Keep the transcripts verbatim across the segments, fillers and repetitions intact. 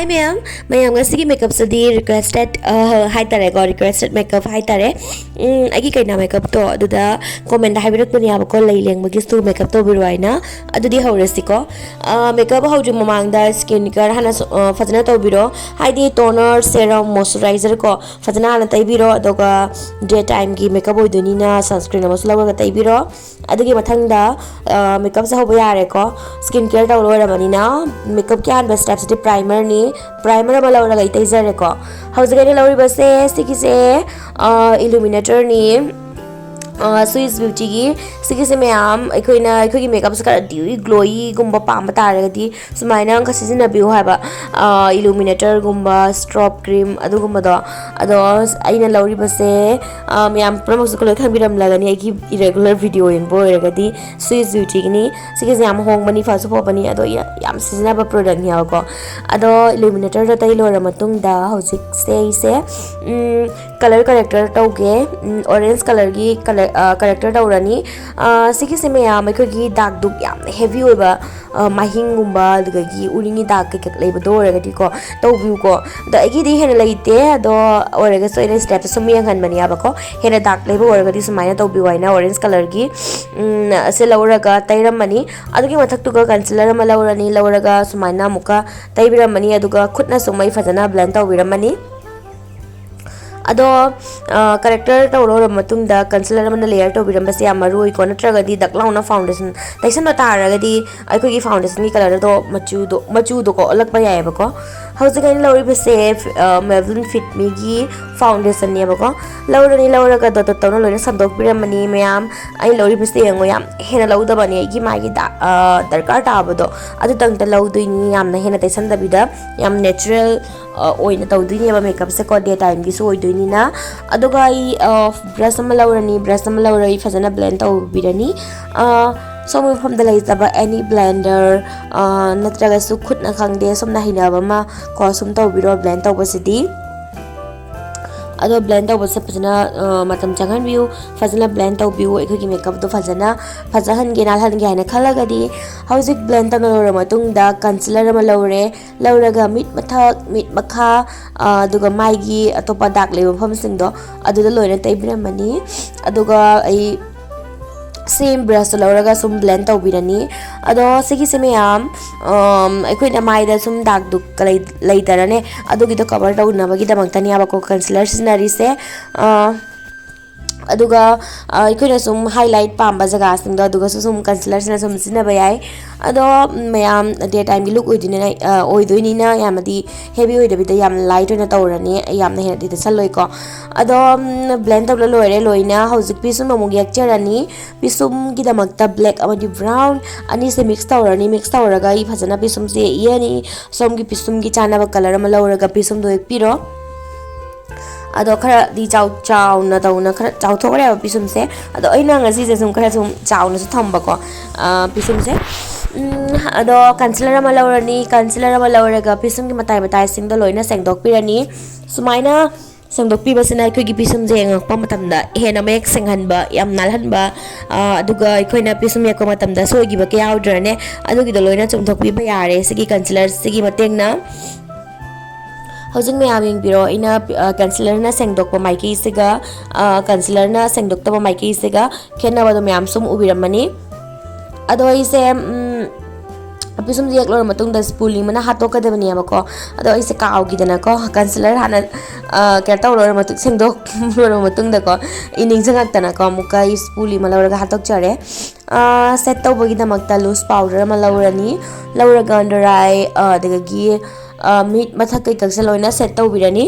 Hi ꯃꯌꯥꯝ, ꯃꯌꯥꯝ ꯉꯁꯤꯒꯤ ꯃꯦꯀꯞꯁꯤꯗꯤ requested ꯍꯥꯏꯇꯥꯔꯦꯀꯣ, requested makeup ꯍꯥꯏꯇꯥꯔꯦ꯫ ꯎꯝ, ꯑꯩꯒꯤ ꯀꯩꯅꯥ ꯃꯦꯀꯞꯇꯣ ꯑꯗꯨꯗ ꯀꯣꯃꯦꯟꯗ ꯍꯥꯏꯕꯤꯔꯛꯄꯅꯦꯕꯀꯣ, ꯂꯩ ꯂꯦꯡꯕꯒꯤꯁꯨ ꯃꯦꯀꯞ ꯇꯧꯕꯤꯔꯣ ꯍꯥꯏꯅ꯫ ꯑꯗꯨꯗꯤ ꯍꯧꯔꯁꯤꯀꯣ꯫ ꯃꯦꯀꯞ ꯍꯧꯗ꯭ꯔꯤ ꯃꯃꯥꯡꯗ ꯁ꯭ꯀꯤꯟ ꯀꯦꯌꯔ ꯍꯥꯟꯅ ꯐꯖꯅ ꯇꯧꯕꯤꯔꯣ, ꯍꯥꯏꯗꯤ ꯇꯣꯅꯔ, ꯁꯦꯔꯝ, ꯃꯣꯏꯆꯔꯥꯏꯖꯔ ꯀꯣ ꯐꯖꯅ ꯍꯥꯟꯅ ꯇꯩꯕꯤꯔꯣ꯫ ꯑꯗꯨꯒ ꯗꯦ ꯇꯥꯏꯝꯒꯤ ꯃꯦꯀꯞ ꯑꯣꯏꯗꯣꯏꯅꯤꯅ ꯁꯟꯁꯀ꯭ꯔꯤꯟ ꯑꯃꯁꯨ ꯂꯧꯔꯒ ꯇꯩꯕꯤꯔꯣ꯫ ꯑꯗꯨꯒꯤ ꯃꯊꯪꯗ ꯃꯦꯀꯞꯁꯦ ꯍꯧꯕ ꯌꯥꯔꯦꯀꯣ꯫ ꯁ꯭ꯀꯤꯟ ꯀꯦꯌꯔ ꯇꯧ ꯂꯣꯏꯔꯕꯅꯤꯅ ꯃꯦꯀꯞꯀꯤ ꯑꯍꯥꯟꯕ ꯁ꯭ꯇꯦꯞꯁꯤꯗꯤ ꯄ꯭ꯔꯥꯏꯃꯔꯅꯤ꯫ ꯄ꯭ꯔꯥꯏꯃꯔ ꯑꯃ ꯂꯧꯔꯒ ꯑꯩ ꯇꯩꯖꯔꯦꯀꯣ꯫ ꯍꯧꯖꯤꯛ ꯑꯩꯅ ꯂꯧꯔꯤꯕꯁꯦ ꯁꯤꯒꯤꯁꯦ ꯏꯂꯨꯃꯤꯅꯦꯇꯔꯅꯤ꯫ ꯁ꯭ꯋꯤꯁ ꯕ꯭ꯌꯨꯇꯤꯒꯤ ꯁꯤꯒꯤꯁꯦ ꯃꯌꯥꯝ ꯑꯩꯈꯣꯏꯅ ꯑꯩꯈꯣꯏꯒꯤ ꯃꯦꯀꯞꯁꯦ ꯈꯔ ꯗ꯭ꯌꯨꯏ ꯒ꯭ꯂꯣꯌꯤꯒꯨꯝꯕ ꯄꯥꯝꯕ ꯇꯥꯔꯒꯗꯤ ꯁꯨꯃꯥꯏꯅ ꯑꯃꯈꯛ ꯁꯤꯖꯤꯟꯅꯕꯤꯌꯨ ꯍꯥꯏꯕ꯫ ꯏꯂꯨꯃꯤꯅꯦꯇꯔꯒꯨꯝꯕ, ꯁ꯭ꯇ꯭ꯔꯣꯞ ꯀ꯭ꯔꯤꯝ ꯑꯗꯨꯒꯨꯝꯕꯗꯣ꯫ ꯑꯗꯣ ꯑꯩꯅ ꯂꯧꯔꯤꯕꯁꯦ ꯃꯌꯥꯝ ꯄꯨꯝꯅꯃꯛꯁꯨ ꯂꯣꯏ ꯈꯪꯕꯤꯔꯝꯂꯒꯅꯤ, ꯑꯩꯒꯤ ꯏꯔꯦꯒꯨꯂꯔ ꯚꯤꯗꯤꯑꯣ ꯌꯦꯡꯕ ꯑꯣꯏꯔꯒꯗꯤ꯫ ꯁ꯭ꯋꯤꯁ ꯕ꯭ꯌꯨꯇꯤꯒꯤꯅꯤ꯫ ꯁꯤꯒꯤꯁꯦ ꯌꯥꯝ ꯍꯣꯡꯕꯅꯤ, ꯐꯁꯨ ꯐꯕꯅꯤ, ꯑꯗꯣ ꯌꯥꯝ ꯁꯤꯖꯤꯟꯅꯕ ꯄ꯭ꯔꯣꯗꯛꯅꯦꯕꯀꯣ꯫ ꯑꯗꯣ ꯏꯂꯨꯃꯤꯅꯦꯇꯔꯗꯣ ꯇꯩ ꯂꯣꯏꯔ ꯃꯇꯨꯡꯗ ꯍꯧꯖꯤꯛꯁꯦ ꯑꯩꯁꯦ ꯀꯂꯔ ꯀꯔꯦꯛꯇꯔ ꯇꯧꯒꯦ꯫ ꯑꯣꯔꯦꯟꯖ ꯀꯂꯔꯒꯤ ꯀꯂꯔ ꯀꯔꯦꯛꯇꯔ ꯇꯧꯔꯅꯤ꯫ ꯁꯤꯒꯤꯁꯦ ꯃꯌꯥꯝ ꯑꯩꯈꯣꯏꯒꯤ ꯗꯥꯛ ꯗꯨꯛ ꯌꯥꯝꯅ ꯍꯦꯚꯤ ꯑꯣꯏꯕ, ꯃꯥꯏꯍꯤꯡꯒꯨꯝꯕ ꯑꯗꯨꯗꯒꯤ ꯎꯔꯤꯡꯒꯤ ꯗꯥꯛ ꯀꯩꯀꯩ ꯂꯩꯕꯗꯣ ꯑꯣꯏꯔꯒꯗꯤꯀꯣ ꯇꯧꯕꯤꯌꯨꯀꯣ꯫ ꯑꯗꯣ ꯑꯩꯒꯤꯗꯤ ꯍꯦꯟꯅ ꯂꯩꯇꯦ, ꯑꯗꯣ ꯑꯣꯏꯔꯒꯁꯨ ꯑꯩꯅ ꯁ꯭ꯇꯦꯞꯁꯦ ꯁꯨꯝ ꯌꯦꯡꯍꯟꯕꯅꯦꯕꯀꯣ꯫ ꯍꯦꯟꯅ ꯗꯥꯛ ꯂꯩꯕ ꯑꯣꯏꯔꯒꯗꯤ ꯁꯨꯃꯥꯏꯅ ꯇꯧꯕꯤꯌꯨ ꯍꯥꯏꯅ ꯑꯣꯔꯦꯟꯖ ꯀꯂꯔꯒꯤ ꯁꯦ ꯂꯧꯔꯒ ꯇꯩꯔꯝꯃꯅꯤ꯫ ꯑꯗꯨꯒꯤ ꯃꯊꯛꯇꯨꯒ ꯀꯟꯁꯤꯂꯔ ꯑꯃ ꯂꯧꯔꯅꯤ, ꯂꯧꯔꯒ ꯁꯨꯃꯥꯏꯅ ꯑꯃꯨꯛꯀ ꯇꯩꯕꯤꯔꯝꯃꯅꯤ꯫ ꯑꯗꯨꯒ ꯈꯨꯠꯅ ꯁꯨꯝ ꯑꯩ ꯐꯖꯅ ꯕ꯭ꯂꯦꯟ ꯇꯧꯕꯤꯔꯝꯃꯅꯤ꯫ ꯑꯗꯣ ꯀꯔꯦꯛꯇꯔ ꯇꯧꯔ ꯃꯇꯨꯡꯗ ꯀꯟꯁꯤꯂꯔ ꯑꯃꯅ ꯂꯦꯌꯔ ꯇꯧꯕꯤꯔꯝꯕꯁꯦ ꯌꯥꯝ ꯃꯔꯨ ꯑꯣꯏꯀꯣ꯫ ꯅꯠꯇ꯭ꯔꯒꯗꯤ ꯗꯛ ꯂꯥꯎꯅ ꯐꯥꯎꯟꯗꯦꯁꯟ ꯇꯩꯁꯟꯕ ꯇꯥꯔꯒꯗꯤ ꯑꯩꯈꯣꯏꯒꯤ ꯐꯥꯎꯟꯗꯦꯁꯟꯒꯤ ꯀꯂꯔꯗꯣ ꯃꯆꯨꯗꯣ ꯃꯆꯨꯗꯣꯀꯣ ꯑꯣꯜꯂꯛꯄ ꯌꯥꯏꯑꯕꯀꯣ꯫ ꯍꯧꯖꯤꯛ ꯑꯩꯅ ꯂꯧꯔꯤꯕꯁꯦ ꯃꯦꯕꯂꯤꯟ ꯐꯤꯠ ꯃꯤꯒꯤ ꯐꯥꯎꯟꯗꯦꯁꯟꯅꯦꯕꯀꯣ꯫ ꯂꯧꯔꯅꯤ, ꯂꯧꯔꯒ ꯗꯣꯠ ꯗꯣꯠ ꯇꯧꯅ ꯂꯣꯏꯅ ꯁꯟꯗꯣꯛꯄꯤꯔꯝꯃꯅꯤ꯫ ꯃꯌꯥꯝ ꯑꯩꯅ ꯂꯧꯔꯤꯕꯁꯦ ꯌꯦꯡꯉꯣ, ꯌꯥꯝ ꯍꯦꯟꯅ ꯂꯧꯗꯕꯅꯤ꯫ ꯑꯩꯒꯤ ꯃꯥꯒꯤ ꯗꯥ- ꯗꯔꯀꯥꯔ ꯇꯥꯕꯗꯣ ꯑꯗꯨꯇꯪꯇ ꯂꯧꯗꯣꯏꯅꯤ, ꯌꯥꯝꯅ ꯍꯦꯟꯅ ꯇꯩꯁꯟꯗꯕꯤꯗ꯫ ꯌꯥꯝ ꯅꯦꯆꯔꯦꯜ ꯑꯣꯏꯅ ꯇꯧꯗꯣꯏꯅꯦꯕ ꯃꯦꯀꯞꯁꯦꯀꯣ, ꯗꯦ ꯇꯥꯏꯝꯒꯤꯁꯨ ꯑꯣꯏꯗꯣꯏꯅꯤꯅ꯫ ꯑꯗꯨꯒ ꯑꯩ ꯕ꯭ꯔꯁ ꯑꯃ ꯂꯧꯔꯅꯤ꯫ ꯕ꯭ꯔꯁ ꯑꯃ ꯂꯧꯔꯒ ꯑꯩ ꯐꯖꯅ ꯕ꯭ꯂꯦꯟ ꯇꯧꯕꯤꯔꯅꯤ꯫ ꯁꯣꯝꯒꯤ ꯃꯐꯝꯗ ꯂꯩꯖꯕ ꯑꯦꯅꯤ ꯕ꯭ꯂꯦꯟꯗꯔ ꯅꯠꯇ꯭ꯔꯒꯁꯨ ꯈꯨꯠꯅ ꯈꯪꯗꯦ, ꯁꯣꯝꯅ ꯍꯩꯅꯕ ꯑꯃ ꯀꯣ ꯁꯨꯝ ꯇꯧꯕꯤꯔꯣ ꯕ꯭ꯂꯦꯟ ꯇꯧꯕꯁꯤꯗꯤ꯫ ꯑꯗꯣ blend ꯇꯧꯕꯁꯦ ꯐꯖꯅ ꯃꯇꯝ ꯆꯪꯍꯟꯕꯤꯌꯨ꯫ ꯐꯖꯅ blend ꯇꯧꯕꯤꯌꯨ꯫ ꯑꯩꯈꯣꯏꯒꯤ makeupꯇꯣ ꯐꯖꯅ ꯐꯖꯍꯟꯒꯦ, ꯅꯥꯜꯍꯟꯒꯦ ꯍꯥꯏꯅ ꯈꯜꯂꯒꯗꯤ ꯍꯧꯖꯤꯛ blend ꯇꯧꯅ ꯂꯣꯏꯔꯕ ꯃꯇꯨꯡꯗ concealer ꯑꯃ ꯂꯧꯔꯦ꯫ ꯂꯧꯔꯒ ꯃꯤꯠ ꯃꯊꯛ, ꯃꯤꯠ ꯃꯈꯥ, ꯑꯗꯨꯒ ꯃꯥꯏꯒꯤ ꯑꯇꯣꯞꯄ dark ꯂꯩꯕ ꯃꯐꯝꯁꯤꯡꯗꯣ ꯑꯗꯨꯗ ꯂꯣꯏꯅ ꯇꯩꯕꯤꯔꯝꯃꯅꯤ꯫ ꯑꯗꯨꯒ ꯑꯩ same brushꯇꯣ ꯂꯧꯔꯒ ꯁꯨꯝ blend ꯇꯧꯕꯤꯔꯅꯤ꯫ ꯑꯗꯣ ꯁꯤꯒꯤꯁꯦ ꯃꯌꯥꯝ ꯑꯩꯈꯣꯏꯅ ꯃꯥꯏꯗ ꯁꯨꯝ darkꯗꯨ ꯂꯩꯇꯔꯅꯦ, ꯑꯗꯨꯒꯤꯗꯣ cover ꯇꯧꯅꯕꯒꯤꯗꯃꯛꯇꯅꯦꯕꯀꯣ concealer ꯁꯤꯖꯤꯟꯅꯔꯤꯁꯦ꯫ ꯑꯗꯨꯒ ꯑꯩꯈꯣꯏꯅ ꯁꯨꯝ highlight ꯄꯥꯝꯕ ꯖꯒꯥꯁꯤꯡꯗꯣ ꯑꯗꯨꯒꯁꯨ ꯁꯨꯝ concealerꯁꯤꯅ ꯁꯨꯝ ꯁꯤꯖꯤꯟꯅꯕ ꯌꯥꯏ꯫ ꯑꯗꯣ ꯃꯌꯥꯝ day timeꯒꯤ look ꯑꯣꯏꯗꯣꯏꯅꯤꯅ ꯑꯣꯏꯗꯣꯏꯅꯤꯅ ꯌꯥꯝꯅꯗꯤ heavy ꯑꯣꯏꯗꯕꯤꯗ ꯌꯥꯝ light ꯑꯣꯏꯅ ꯇꯧꯔꯅꯤ, ꯌꯥꯝꯅ ꯍꯦꯟꯅꯗꯤ ꯇꯩꯁꯜꯂꯣꯏꯀꯣ꯫ ꯑꯗꯣ blend ꯇꯧꯕ ꯂꯣꯏꯔꯦ ꯂꯣꯏꯅ꯫ ꯍꯧꯖꯤꯛ ꯄꯤꯁꯨꯝ ꯑꯃꯨꯛ ꯌꯦꯛꯆꯔꯅꯤ꯫ ꯄꯤꯁꯨꯝꯒꯤꯗꯃꯛꯇ black ꯑꯃꯗꯤ brown ꯑꯅꯤꯁꯦ mix ꯇꯧꯔꯅꯤ꯫ Mix ꯇꯧꯔꯒ ꯑꯩ ꯐꯖꯅ ꯄꯤꯁꯨꯝꯁꯦ ꯌꯦꯛꯑꯅꯤ꯫ ꯁꯣꯝꯒꯤ ꯄꯤꯁꯨꯝꯒꯤ ꯆꯥꯅꯕ color ꯑꯃ ꯂꯧꯔꯒ ꯄꯤꯁꯨꯝꯗꯣ ꯌꯦꯛꯄꯤꯔꯣ꯫ ꯑꯗꯣ ꯈꯔꯗꯤ ꯆꯥꯎ ꯆꯥꯎꯅ ꯇꯧꯅ ꯈꯔ ꯆꯥꯎꯊꯣꯛꯈ꯭ꯔꯦꯕ ꯄꯤꯁꯨꯝꯁꯦ꯫ ꯑꯗꯣ ꯑꯩꯅ ꯉꯁꯤꯁꯦ ꯁꯨꯝ ꯈꯔ ꯁꯨꯝ ꯆꯥꯎꯅꯁꯨ ꯊꯝꯕꯀꯣ ꯄꯤꯁꯨꯝꯁꯦ꯫ ꯑꯗꯣ concealer ꯑꯃ ꯂꯧꯔꯅꯤ꯫ Concealer ꯑꯃ ꯂꯧꯔꯒ ꯄꯤꯁꯨꯝꯒꯤ ꯃꯇꯥꯏ ꯃꯇꯥꯏꯁꯤꯡꯗꯣ ꯂꯣꯏꯅ ꯁꯦꯡꯗꯣꯛꯄꯤꯔꯅꯤ꯫ ꯁꯨꯃꯥꯏꯅ ꯁꯦꯡꯗꯣꯛꯄꯤꯕꯁꯤꯅ ꯑꯩꯈꯣꯏꯒꯤ ꯄꯤꯁꯨꯝꯁꯦ ꯌꯦꯡꯉꯛꯄ ꯃꯇꯝꯗ ꯍꯦꯟꯅ ꯃꯌꯦꯛ ꯁꯦꯡꯍꯟꯕ, ꯌꯥꯝ ꯅꯥꯜꯍꯟꯕ, ꯑꯗꯨꯒ ꯑꯩꯈꯣꯏꯅ ꯄꯤꯁꯨꯝ ꯌꯦꯛꯄ ꯃꯇꯝꯗ ꯁꯣꯏꯈꯤꯕ ꯀꯌꯥ ꯌꯥꯎꯗ꯭ꯔꯅꯦ, ꯑꯗꯨꯒꯤꯗꯣ ꯂꯣꯏꯅ ꯆꯨꯝꯊꯣꯛꯄꯤꯕ ꯌꯥꯔꯦ ꯁꯤꯒꯤ concealerꯁꯤꯒꯤ ꯃꯇꯦꯡꯅ꯫ ꯍꯧꯖꯤꯛ ꯃꯌꯥꯝ ꯌꯦꯡꯕꯤꯔꯣ, ꯑꯩꯅ concealerꯅ ꯁꯦꯡꯗꯣꯛꯄ ꯃꯥꯏꯀꯩꯁꯤꯒ concealerꯅ ꯁꯦꯡꯗꯣꯛꯇꯕ ꯃꯥꯏꯀꯩꯁꯤꯒ ꯈꯦꯠꯅꯕꯗꯣ ꯃꯌꯥꯝ ꯁꯨꯝ ꯎꯕꯤꯔꯝꯃꯅꯤ꯫ ꯑꯗꯣ ꯑꯩꯁꯦ ꯄꯤꯁꯨꯝꯁꯦ ꯌꯦꯛꯂꯣꯏꯔ ꯃꯇꯨꯡꯗ spoolie ꯑꯃꯅ ꯍꯥꯠꯇꯣꯛꯀꯗꯕꯅꯦꯕꯀꯣ꯫ ꯑꯗꯣ ꯑꯩꯁꯦ ꯀꯥꯎꯈꯤꯗꯅꯀꯣ concealer ꯍꯥꯟꯅ ꯀꯩꯅꯣ ꯇꯧꯔ ꯃꯇꯨꯡ ꯁꯦꯡꯗꯣꯛ ꯂꯣꯏꯔꯕ ꯃꯇꯨꯡꯗꯀꯣ ꯑꯩ ꯅꯤꯡꯁꯤꯡꯉꯛꯇꯅꯀꯣ ꯑꯃꯨꯛꯀ ꯑꯩ spoolie ꯑꯃ ꯂꯧꯔꯒ ꯍꯥꯠꯇꯣꯛꯆꯔꯦ꯫ Set ꯇꯧꯕꯒꯤꯗꯃꯛꯇ loose powder ꯑꯃ ꯂꯧꯔꯅꯤ꯫ ꯂꯧꯔꯒ under eye ꯑꯗꯒꯤ ꯃꯤꯠ ꯃꯊꯛ ꯀꯩꯀꯛꯁꯦ ꯂꯣꯏꯅ set ꯇꯧꯕꯤꯔꯅꯤ꯫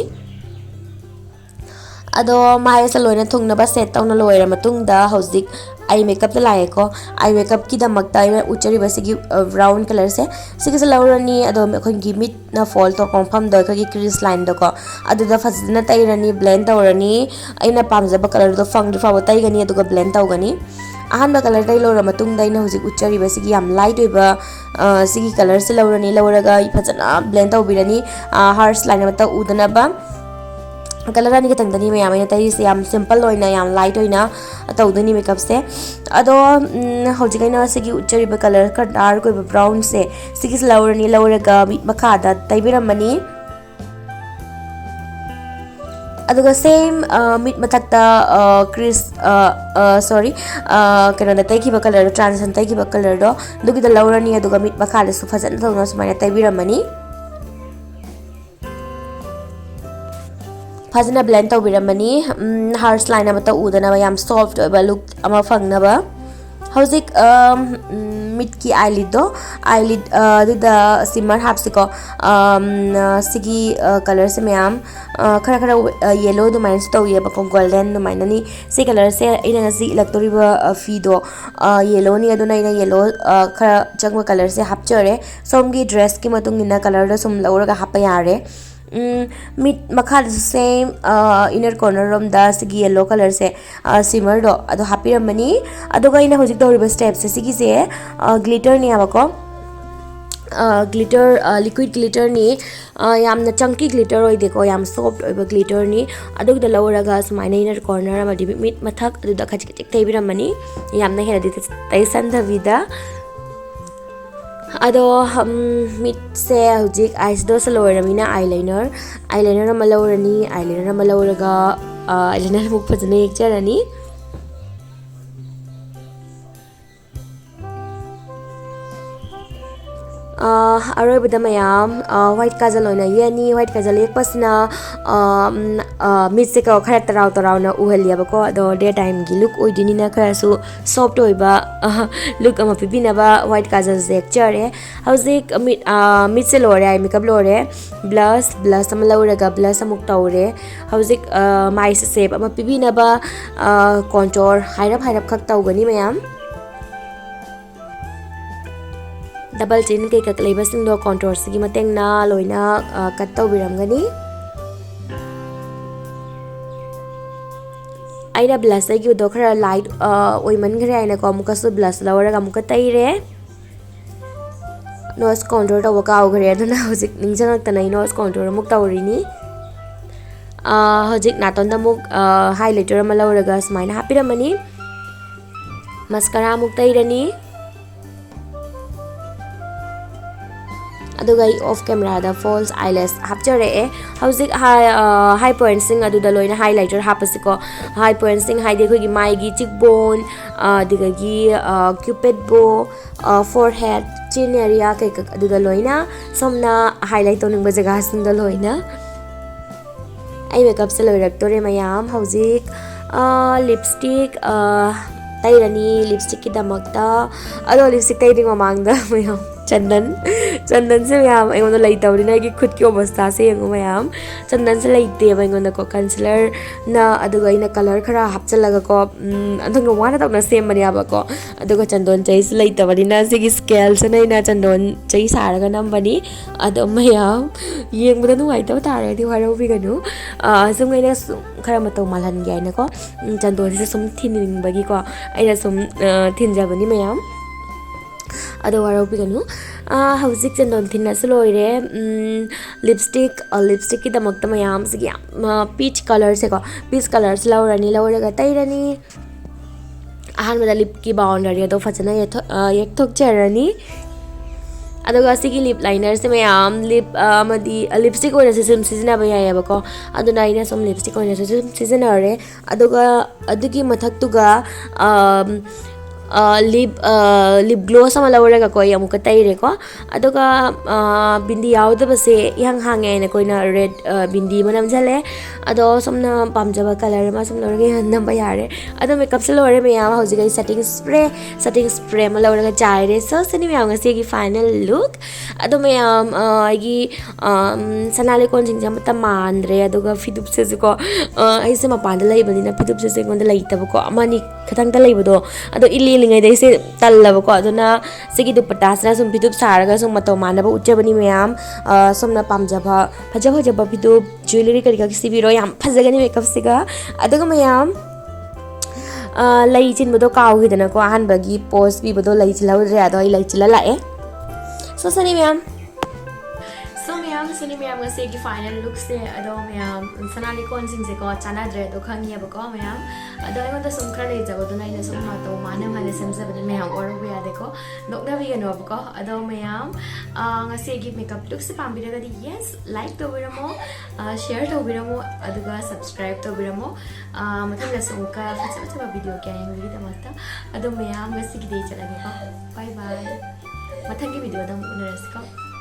ꯑꯗꯣ ꯃꯥꯏꯁꯦ ꯂꯣꯏꯅ ꯊꯨꯡꯅꯕ set ꯇꯧꯅ ꯂꯣꯏꯔ ꯃꯇꯨꯡꯗ ꯍꯧꯖꯤꯛ eye makeupꯇ ꯂꯥꯛꯑꯦꯀꯣ꯫ Eye makeupꯀꯤꯗꯃꯛꯇ ꯑꯩꯅ ꯎꯠꯆꯔꯤꯕ ꯁꯤꯒꯤ brown colorꯁꯦ ꯁꯤꯒꯤꯁꯦ ꯂꯧꯔꯅꯤ꯫ ꯑꯗꯣ ꯑꯩꯈꯣꯏꯒꯤ ꯃꯤꯠꯅ fold ꯇꯧꯔꯛꯄ ꯃꯐꯝꯗꯣ ꯑꯩꯈꯣꯏꯒꯤ crease lineꯗꯣꯀꯣ ꯑꯗꯨꯗ ꯐꯖꯅ ꯇꯩꯔꯅꯤ, blend ꯇꯧꯔꯅꯤ꯫ ꯑꯩꯅ ꯄꯥꯝꯖꯕ colorꯗꯣ ꯐꯪꯗ꯭ꯔꯤ ꯐꯥꯎꯕ ꯇꯩꯒꯅꯤ, ꯑꯗꯨꯒ blend ꯇꯧꯒꯅꯤ꯫ ꯑꯍꯥꯟꯕ color ꯇꯩ ꯂꯣꯏꯔ ꯃꯇꯨꯡꯗ ꯑꯩꯅ ꯍꯧꯖꯤꯛ ꯎꯠꯆꯔꯤꯕ ꯁꯤꯒꯤ ꯌꯥꯝ light ꯑꯣꯏꯕ ꯁꯤꯒꯤ colorꯁꯦ ꯂꯧꯔꯅꯤ꯫ ꯂꯧꯔꯒ ꯐꯖꯅ blend ꯇꯧꯕꯤꯔꯅꯤ, harsh line ꯑꯃꯠꯇ ꯎꯗꯅꯕ꯫ ꯀꯂꯔ ꯑꯅꯤ ꯈꯛꯇꯪꯗꯅꯤ ꯃꯌꯥꯝ ꯑꯩꯅ ꯇꯩꯔꯤꯁꯦ, ꯌꯥꯝ ꯁꯤꯝꯄꯜ ꯑꯣꯏꯅ ꯌꯥꯝ ꯂꯥꯏꯠ ꯑꯣꯏꯅ ꯇꯧꯗꯣꯏꯅꯤ ꯃꯦꯀꯞꯁꯦ꯫ ꯑꯗꯣ ꯎꯝ, ꯍꯧꯖꯤꯛ ꯑꯩꯅ ꯁꯤꯒꯤ ꯎꯠꯆꯔꯤꯕ ꯀꯂꯔ ꯈꯔ ꯗꯥꯔꯛ ꯑꯣꯏꯕ ꯕ꯭ꯔꯥꯎꯟꯁꯦ, ꯁꯤꯒꯤꯁꯦ ꯂꯧꯔꯅꯤ, ꯂꯧꯔꯒ ꯃꯤꯠ ꯃꯈꯥꯗ ꯇꯩꯕꯤꯔꯝꯃꯅꯤ꯫ ꯑꯗꯨꯒ ꯁꯦꯝ ꯃꯤꯠ ꯃꯊꯛꯇ ꯀ꯭ꯔꯤꯁ ꯁꯣꯔꯤ ꯀꯩꯅꯣꯗ ꯇꯩꯈꯤꯕ ꯀꯂꯔꯗꯣ, ꯇ꯭ꯔꯥꯟꯁꯟ ꯇꯩꯈꯤꯕ ꯀꯂꯔꯗꯣ, ꯑꯗꯨꯒꯤꯗ ꯂꯧꯔꯅꯤ꯫ ꯑꯗꯨꯒ ꯃꯤꯠ ꯃꯈꯥꯗꯁꯨ ꯐꯖꯅ ꯇꯧꯅ ꯁꯨꯃꯥꯏꯅ ꯇꯩꯕꯤꯔꯝꯃꯅꯤ꯫ ꯐꯖꯅ ꯕ꯭ꯂꯦꯟ ꯇꯧꯕꯤꯔꯝꯃꯅꯤ꯫ ꯍꯥꯔꯁ ꯂꯥꯏꯟ ꯑꯃꯠꯇ ꯎꯗꯅꯕ, ꯌꯥꯝ ꯁꯣꯐ꯭ꯠ ꯑꯣꯏꯕ ꯂꯨꯛ ꯑꯃ ꯐꯪꯅꯕ꯫ ꯍꯧꯖꯤꯛ ꯃꯤꯠꯀꯤ ꯑꯥꯏꯂꯤꯠꯇꯣ, ꯑꯥꯏꯂꯤꯠ ꯑꯗꯨꯗ ꯁꯤꯃꯔ ꯍꯥꯞꯁꯤꯀꯣ꯫ ꯁꯤꯒꯤ ꯀꯂꯔꯁꯦ ꯃꯌꯥꯝ ꯈꯔ ꯈꯔ ꯌꯦꯜꯂꯣ ꯑꯗꯨꯃꯥꯏꯅꯁꯨ ꯇꯧꯏꯌꯦꯕꯀꯣ, ꯒꯣꯜꯗꯟ ꯑꯗꯨꯃꯥꯏꯅꯅꯤ꯫ ꯁꯤ ꯀꯂꯔꯁꯦ ꯑꯩꯅ ꯉꯁꯤ ꯏꯜꯂꯛꯇꯣꯔꯤꯕ ꯐꯤꯗꯣ ꯌꯦꯜꯂꯣꯅꯤ, ꯑꯗꯨꯅ ꯑꯩꯅ ꯌꯦꯜꯂꯣ ꯈꯔ ꯆꯪꯕ ꯀꯂꯔꯁꯦ ꯍꯥꯞꯆꯔꯦ꯫ ꯁꯣꯝꯒꯤ ꯗ꯭ꯔꯦꯁꯀꯤ ꯃꯇꯨꯡ ꯏꯟꯅ ꯀꯂꯔꯗꯣ ꯁꯨꯝ ꯂꯧꯔꯒ ꯍꯥꯞꯄ ꯌꯥꯔꯦ꯫ ꯃꯤꯠ ꯃꯈꯥꯗꯁꯨ ꯁꯦꯝ ꯏꯅꯔ ꯀꯣꯔꯅꯔ ꯔꯣꯝꯗ ꯁꯤꯒꯤ ꯌꯦꯜꯂꯣ ꯀꯂꯔꯁꯦ, ꯁꯤꯃꯔꯗꯣ ꯑꯗꯣ ꯍꯥꯞꯄꯤꯔꯝꯃꯅꯤ꯫ ꯑꯗꯨꯒ ꯑꯩꯅ ꯍꯧꯖꯤꯛ ꯇꯧꯔꯤꯕ ꯁ꯭ꯇꯦꯞꯁꯦ ꯁꯤꯒꯤꯁꯦ ꯒ꯭ꯂꯤꯇꯔꯅꯦꯕꯀꯣ꯫ Glitter, liquid ꯒ꯭ꯂꯤꯇꯔꯅꯤ꯫ ꯌꯥꯝꯅ ꯆꯪꯀꯤ ꯒ꯭ꯂꯤꯇꯔ ꯑꯣꯏꯗꯦꯀꯣ, ꯌꯥꯝ ꯁꯣꯐ꯭ꯠ ꯑꯣꯏꯕ ꯒ꯭ꯂꯤꯇꯔꯅꯤ꯫ ꯑꯗꯨꯒꯤꯗ ꯂꯧꯔꯒ ꯁꯨꯃꯥꯏꯅ ꯏꯅꯔ ꯀꯣꯔꯅꯔ ꯑꯃꯗꯤ ꯃꯤꯠ ꯃꯊꯛ ꯑꯗꯨꯗ ꯈꯖꯤꯛ ꯈꯖꯤꯛ ꯇꯩꯕꯤꯔꯝꯃꯅꯤ꯫ ꯌꯥꯝꯅ ꯍꯦꯟꯅꯗꯤ ꯇꯩꯁꯟꯗꯕꯤꯗ꯫ ꯑꯗꯣ ꯃꯤꯠꯁꯦ ꯍꯧꯖꯤꯛ ꯑꯥꯏꯁꯦꯗꯣꯁꯦ ꯂꯣꯏꯔꯃꯤꯅ ꯑꯥꯏ ꯂꯥꯏꯅꯔ, ꯑꯥꯏ ꯂꯥꯏꯅꯔ ꯑꯃ ꯂꯧꯔꯅꯤ꯫ ꯑꯥꯏ ꯂꯥꯏꯅꯔ ꯑꯃ ꯂꯧꯔꯒ ꯑꯥꯏ ꯂꯥꯏꯅꯔ ꯑꯃꯨꯛ ꯐꯖꯅ ꯌꯦꯛꯆꯔꯅꯤ꯫ ꯑꯔꯣꯏꯕꯗ ꯃꯌꯥꯝ ꯋꯥꯏꯠ ꯀꯥꯖꯜ ꯑꯣꯏꯅ ꯌꯦꯛꯑꯅꯤ꯫ ꯋꯥꯏꯠ ꯀꯥꯖꯜ ꯌꯦꯛꯄꯁꯤꯅ ꯃꯤꯠꯁꯦ ꯀꯣ ꯈꯔ ꯇꯔꯥꯎ ꯇꯔꯥꯎꯅ ꯎꯍꯜꯂꯦꯕꯀꯣ꯫ ꯑꯗꯣ ꯗꯦ ꯇꯥꯏꯝꯒꯤ ꯂꯨꯛ ꯑꯣꯏꯗꯣꯏꯅꯤꯅ ꯈꯔꯁꯨ ꯁꯣꯐ꯭ꯠ ꯑꯣꯏꯕ ꯂꯨꯛ ꯑꯃ ꯄꯤꯕꯤꯅꯕ ꯋꯥꯏꯠ ꯀꯥꯖꯜꯁꯦ ꯌꯦꯛꯆꯔꯦ꯫ ꯍꯧꯖꯤꯛ ꯃꯤꯠ ꯃꯤꯠꯁꯦ ꯂꯣꯏꯔꯦ, ꯑꯥꯏ ꯃꯦꯀꯞ ꯂꯣꯏꯔꯦ꯫ ꯕ꯭ꯂꯁ, ꯕ꯭ꯂꯁ ꯑꯃ ꯂꯧꯔꯒ ꯕ꯭ꯂꯁ ꯑꯃꯨꯛ ꯇꯧꯔꯦ꯫ ꯍꯧꯖꯤꯛ ꯃꯥꯏꯁꯦ ꯁꯦꯞ ꯑꯃ ꯄꯤꯕꯤꯅꯕ ꯀꯣꯟꯇꯣꯔ ꯍꯥꯏꯔꯞ ꯍꯥꯏꯔꯞ ꯈꯛ ꯇꯧꯒꯅꯤ ꯃꯌꯥꯝ꯫ ꯗꯕꯜ ꯆꯤꯟ ꯀꯩꯀꯥ ꯂꯩꯕꯁꯤꯡꯗꯣ ꯀꯣꯟꯇꯣꯔꯁꯤꯒꯤ ꯃꯇꯦꯡꯅ ꯂꯣꯏꯅ ꯀꯠ ꯇꯧꯕꯤꯔꯝꯒꯅꯤ꯫ ꯑꯩꯅ ꯕ꯭ꯂꯁ ꯇꯩꯈꯤꯕꯗꯣ ꯈꯔ ꯂꯥꯏꯠ ꯑꯣꯏꯃꯟꯈ꯭ꯔꯦ ꯍꯥꯏꯅꯀꯣ, ꯑꯃꯨꯛꯀꯁꯨ ꯕ꯭ꯂꯁ ꯂꯧꯔꯒ ꯑꯃꯨꯛꯀ ꯇꯩꯔꯦ꯫ ꯅꯣꯁ ꯀꯣꯟꯇꯣꯔ ꯇꯧꯕ ꯀꯥꯎꯈ꯭ꯔꯦ, ꯑꯗꯨꯅ ꯍꯧꯖꯤꯛ ꯅꯤꯡꯁꯤꯡꯉꯛꯇꯅ ꯑꯩ ꯅꯣꯁ ꯀꯣꯟꯇꯣꯔ ꯑꯃꯨꯛ ꯇꯧꯔꯤꯅꯤ꯫ ꯍꯧꯖꯤꯛ ꯅꯥꯇꯣꯟꯗ ꯑꯃꯨꯛ highlighter ꯑꯃ ꯂꯧꯔꯒ ꯁꯨꯃꯥꯏꯅ ꯍꯥꯞꯄꯤꯔꯝꯃꯅꯤ꯫ Mascara ꯑꯃꯨꯛ ꯇꯩꯔꯅꯤ꯫ ꯑꯗꯨꯒ ꯑꯩ off cameraꯗ false eyelash ꯍꯥꯞꯆꯔꯛꯑꯦ꯫ ꯍꯧꯖꯤꯛ ꯍꯥꯏ ꯄꯣꯏꯟꯠꯁꯤꯡ ꯑꯗꯨꯗ ꯂꯣꯏꯅ highlighter ꯍꯥꯞꯄꯁꯤꯀꯣ꯫ High pointsꯁꯤꯡ ꯍꯥꯏꯗꯤ ꯑꯩꯈꯣꯏꯒꯤ ꯃꯥꯏꯒꯤ ꯆꯤꯛꯕꯣꯟ, ꯑꯗꯨꯗꯒꯤ cupid bow, forehead, chin area ꯀꯩꯀꯥ ꯑꯗꯨꯗ ꯂꯣꯏꯅ ꯁꯣꯝꯅ highlight ꯇꯧꯅꯤꯡꯕ ꯖꯒꯥꯁꯤꯡꯗ ꯂꯣꯏꯅ ꯑꯩ makeupꯁꯦ ꯂꯣꯏꯔꯛꯇꯣꯔꯦ ꯃꯌꯥꯝ꯫ ꯍꯧꯖꯤꯛ lipstick ꯇꯩꯔꯅꯤ lipstickꯀꯤꯗꯃꯛꯇ꯫ ꯑꯗꯣ lipstick ꯇꯩꯗ꯭ꯔꯤ ꯃꯃꯥꯡꯗ ꯃꯌꯥꯝ ꯆꯟꯗꯟ ꯆꯟꯗꯟꯁꯦ ꯃꯌꯥꯝ ꯑꯩꯉꯣꯟꯗ ꯂꯩꯇꯕꯅꯤꯅ ꯑꯩꯒꯤ ꯈꯨꯠꯀꯤ ꯑꯣꯕꯁꯇꯥꯁꯦ ꯌꯦꯡꯉꯨ ꯃꯌꯥꯝ꯫ ꯆꯟꯗꯟꯁꯦ ꯂꯩꯇꯦꯕ ꯑꯩꯉꯣꯟꯗꯀꯣ꯫ Concealerꯅ ꯑꯗꯨꯒ ꯑꯩꯅ colour ꯈꯔ ꯍꯥꯞꯆꯤꯜꯂꯒꯀꯣ, ꯑꯗꯨꯒ ꯋꯥꯅ ꯇꯧꯅ ꯁꯦꯝꯕꯅꯦꯕꯀꯣ꯫ ꯑꯗꯨꯒ ꯆꯟꯗꯣꯟ ꯆꯩꯁꯨ ꯂꯩꯇꯕꯅꯤꯅ ꯁꯤꯒꯤ scaleꯁꯤꯅ ꯑꯩꯅ ꯆꯟꯗꯣꯟ ꯆꯩ ꯁꯥꯔꯒ ꯅꯝꯕꯅꯤ꯫ ꯑꯗꯣ ꯃꯌꯥꯝ ꯌꯦꯡꯕꯗ ꯅꯨꯡꯉꯥꯏꯇꯕ ꯇꯥꯔꯒꯗꯤ ꯋꯥꯔꯧꯕꯤꯒꯅꯨ꯫ ꯁꯨꯝ ꯑꯩꯅ ꯁꯨꯝ ꯈꯔ ꯃꯇꯧ ꯃꯥꯜꯍꯟꯒꯦ ꯍꯥꯏꯅꯀꯣ, ꯆꯟꯗꯣꯟꯁꯤꯗ ꯁꯨꯝ ꯊꯤꯟꯅꯤꯡꯕꯒꯤꯀꯣ ꯑꯩꯅ ꯁꯨꯝ ꯊꯤꯟꯖꯕꯅꯤ ꯃꯌꯥꯝ꯫ ꯑꯗꯣ ꯋꯥꯔꯧꯕꯤꯒꯅꯨ꯫ ꯍꯧꯖꯤꯛ ꯆꯟꯗꯣꯟ ꯊꯤꯟꯅꯁꯨ ꯂꯣꯏꯔꯦ꯫ Lipstick, lipstickꯀꯤꯗꯃꯛꯇ ꯃꯌꯥꯝꯁꯤꯒꯤ ꯌꯥꯝ peach colourꯁꯦꯀꯣ, peach colourꯁꯦ ꯂꯧꯔꯅꯤ꯫ ꯂꯧꯔꯒ ꯇꯩꯔꯅꯤ꯫ ꯑꯍꯥꯟꯕꯗ lipꯀꯤ boundary ꯑꯗꯣ ꯐꯖꯅ ꯌꯦꯛꯊꯣꯛꯆꯔꯅꯤ꯫ ꯑꯗꯨꯒ ꯁꯤꯒꯤ lip linerꯁꯦ ꯃꯌꯥꯝ lip ꯑꯃꯗꯤ lipstick ꯑꯣꯏꯅꯁꯨ ꯁꯨꯝ ꯁꯤꯖꯤꯟꯅꯕ ꯌꯥꯏꯑꯕꯀꯣ꯫ ꯑꯗꯨꯅ ꯑꯩꯅ ꯁꯨꯝ lipstick ꯑꯣꯏꯅꯁꯨ ꯁꯨꯝ ꯁꯤꯖꯤꯟꯅꯔꯦ꯫ ꯑꯗꯨꯒ ꯑꯗꯨꯒꯤ ꯃꯊꯛꯇꯨꯒ lip lip gloss ꯑꯃ ꯂꯧꯔꯒꯀꯣ ꯑꯩ ꯑꯃꯨꯛꯀ ꯇꯩꯔꯦꯀꯣ꯫ ꯑꯗꯨꯒ ꯕꯤꯟꯗꯤ ꯌꯥꯎꯗꯕꯁꯦ ꯏꯍꯥꯡ ꯍꯥꯡꯉꯦ ꯍꯥꯏꯅ ꯑꯩꯈꯣꯏꯅ red ꯕꯤꯟꯗꯤ ꯑꯃ ꯅꯝꯁꯤꯜꯂꯦ꯫ ꯑꯗꯣ ꯁꯣꯝꯅ ꯄꯥꯝꯖꯕ colour ꯑꯃ ꯁꯨꯝ ꯂꯧꯔꯒ ꯅꯝꯕ ꯌꯥꯔꯦ꯫ ꯑꯗꯣ makeupꯁꯦ ꯂꯣꯏꯔꯦ ꯃꯌꯥꯝ꯫ ꯍꯧꯖꯤꯛ ꯑꯩ setting spray setting spray ꯑꯃ ꯂꯧꯔꯒ ꯆꯥꯏꯔꯦ꯫ So ꯁꯤꯅꯤ ꯃꯌꯥꯝ ꯉꯁꯤꯒꯤ final look꯫ ꯑꯗꯣ ꯃꯌꯥꯝ ꯑꯩꯒꯤ ꯁꯅꯥ ꯂꯩꯀꯣꯟꯁꯤꯡꯁꯦ ꯑꯃꯠꯇ ꯃꯥꯟꯗ꯭ꯔꯦ꯫ ꯑꯗꯨꯒ ꯐꯤꯗꯨꯞꯁꯤꯁꯨꯀꯣ, ꯑꯩꯁꯦ ꯃꯄꯥꯟꯗ ꯂꯩꯕꯅꯤꯅ ꯐꯤꯗꯨꯞꯁꯤꯁꯨ ꯑꯩꯉꯣꯟꯗ ꯂꯩꯇꯕꯀꯣ, ꯑꯃꯅꯤ ꯈꯛꯇꯪꯇ ꯂꯩꯕꯗꯣ꯫ ꯑꯗꯣ ꯏꯜꯂꯤ ꯏꯜꯂꯤꯉꯩꯗ ꯑꯩꯁꯦ ꯇꯜꯂꯕꯀꯣ꯫ ꯑꯗꯨꯅ ꯁꯤꯒꯤ ꯗꯨꯄꯠꯇꯥꯁꯤꯅ ꯁꯨꯝ ꯐꯤꯗꯨꯞ ꯁꯥꯔꯒ ꯁꯨꯝ ꯃꯇꯧ ꯃꯥꯟꯅꯕ ꯎꯠꯆꯕꯅꯤ ꯃꯌꯥꯝ꯫ ꯁꯣꯝꯅ ꯄꯥꯝꯖꯕ ꯐꯖ ꯐꯖꯕ ꯐꯤꯗꯨꯞ, jewellery ꯀꯔꯤ ꯀꯔꯥ ꯁꯤꯕꯤꯔꯣ꯫ ꯌꯥꯝ ꯐꯖꯒꯅꯤ makeupꯁꯤꯒ꯫ ꯑꯗꯨꯒ ꯃꯌꯥꯝ, ꯂꯩ ꯆꯤꯟꯕꯗꯣ ꯀꯥꯎꯈꯤꯗꯅꯀꯣ, ꯑꯍꯥꯟꯕꯒꯤ pose ꯄꯤꯕꯗꯣ ꯂꯩ ꯆꯤꯜꯍꯧꯗ꯭ꯔꯦ꯫ ꯑꯗꯣ ꯑꯩ ꯂꯩ ꯆꯤꯜꯂ ꯂꯥꯛꯑꯦ꯫ So ꯁꯤꯅꯤ ꯃꯌꯥꯝ꯫ So ꯃꯌꯥꯝ, ꯁꯤꯅꯤ ꯃꯌꯥꯝ ꯉꯁꯤꯒꯤ final lookꯁꯦ꯫ ꯑꯗꯣ ꯃꯌꯥꯝ ꯁꯅꯥ ꯂꯤꯛꯀꯣꯟꯁꯤꯡꯁꯦꯀꯣ ꯆꯥꯟꯅꯗ꯭ꯔꯦ ꯑꯗꯣ ꯈꯪꯉꯦꯕꯀꯣ ꯃꯌꯥꯝ꯫ ꯑꯗꯣ ꯑꯩꯉꯣꯟꯗ ꯁꯨꯝ ꯈꯔ ꯂꯩꯖꯕꯗꯨꯅ ꯑꯩꯅ ꯁꯨꯝ ꯃꯇꯧ ꯃꯥꯟꯅꯕ ꯍꯥꯏꯅ ꯁꯦꯝꯖꯕꯅꯤ ꯃꯌꯥꯝ, ꯋꯥꯔꯧꯕ ꯌꯥꯗꯦꯀꯣ, ꯅꯣꯛꯅꯕꯤꯒꯅꯣꯕꯀꯣ꯫ ꯑꯗꯣ ꯃꯌꯥꯝ ꯑꯥ, ꯉꯁꯤꯒꯤ makeup lookꯁꯦ ꯄꯥꯝꯕꯤꯔꯒꯗꯤ yes like ꯇꯧꯕꯤꯔꯝꯃꯣ, ꯑꯥ, share ꯇꯧꯕꯤꯔꯝꯃꯣ, ꯑꯗꯨꯒ subscribe ꯇꯧꯕꯤꯔꯝꯃꯣ꯫ ꯑꯥ, ꯃꯊꯪꯗꯁꯨ ꯑꯃꯨꯛꯀ ꯐꯖ ꯐꯖꯕ video ꯀꯌꯥ ꯌꯦꯡꯕꯤꯒꯤꯗꯃꯛꯇ꯫ ꯑꯗꯣ ꯃꯌꯥꯝ ꯉꯁꯤꯒꯤꯗꯤ ꯑꯩ ꯆꯠꯂꯒꯦꯀꯣ꯫ Bye bye꯫ ꯃꯊꯪꯒꯤ videoꯗ ꯑꯃꯨꯛ ꯎꯅꯔꯁꯤꯀꯣ꯫